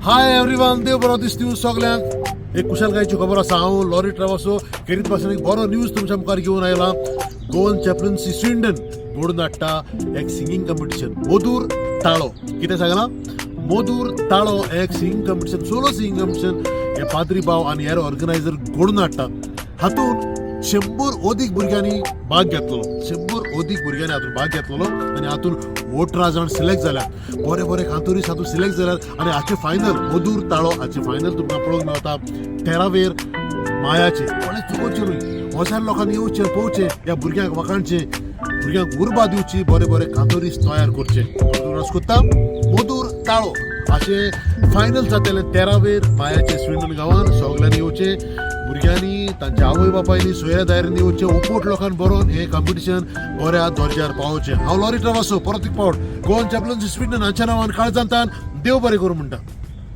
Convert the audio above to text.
Hi everyone, देव बरो दीस दिवं सगल्यांक. एक कुशलकायेची खबर आसा. हांव लॉरी ट्रेवल्सो खेरीत पासून एक बरो न्यूज तुमच्या मुखार घेवन आयला. गोवन चॅपलन्सी स्विंडन घडोवन हाडटा एक सिंगींग कॉम्पिटिशन, मधूर ताळो. कितें सांगलां? मधूर ताळो एक singing competition, solo singing competition हे पाद्री भाव आनी हेर ऑर्गनायझर घडोवन हाडटात. हातूंत 100 अदीक भुरग्यांनी भाग घेतलेलो. 100 अदीक भुरग्यांनी हातूंत भाग घेतलेलो आनी हातूंत 18 जाण सिलेक्ट जाल्यात. बरे बरे कांतोरीस हातूंत सिलेक्ट जाल्यात आनी हाचे फायनल, मधूर ताळो हाचे फायनल तुमकां पळोवंक मेळटा तेरावेर मायाचे. कोणें चुकोवचें न्हय. हजार लोकांनी येवचें, पळोवचें, ह्या भुरग्यांक वाखाणचें, भुरग्यांक उर्बा दिवची, बरे बरे कांतोरीस तयार करचे. कोत्ता मधूर ताळो अशें फायनल जातलें तेरावेर मायाचे स्विंडन गांवान. सगल्यांनी येवचें, भुरग्यांनी, तांच्या आवय बापायनी, सोयऱ्या दायऱ्यांनी येवचें. उपोट लोकांक बरोवन हें कॉम्पिटिशन बऱ्या दर्ज्यार पावोवचें. हांव लॉरी ट्रवासो परत एक फावट गोवन चॅपलन्सी स्विंडन हांच्या नांवान काळजांतान देव बरें करूं म्हणटा.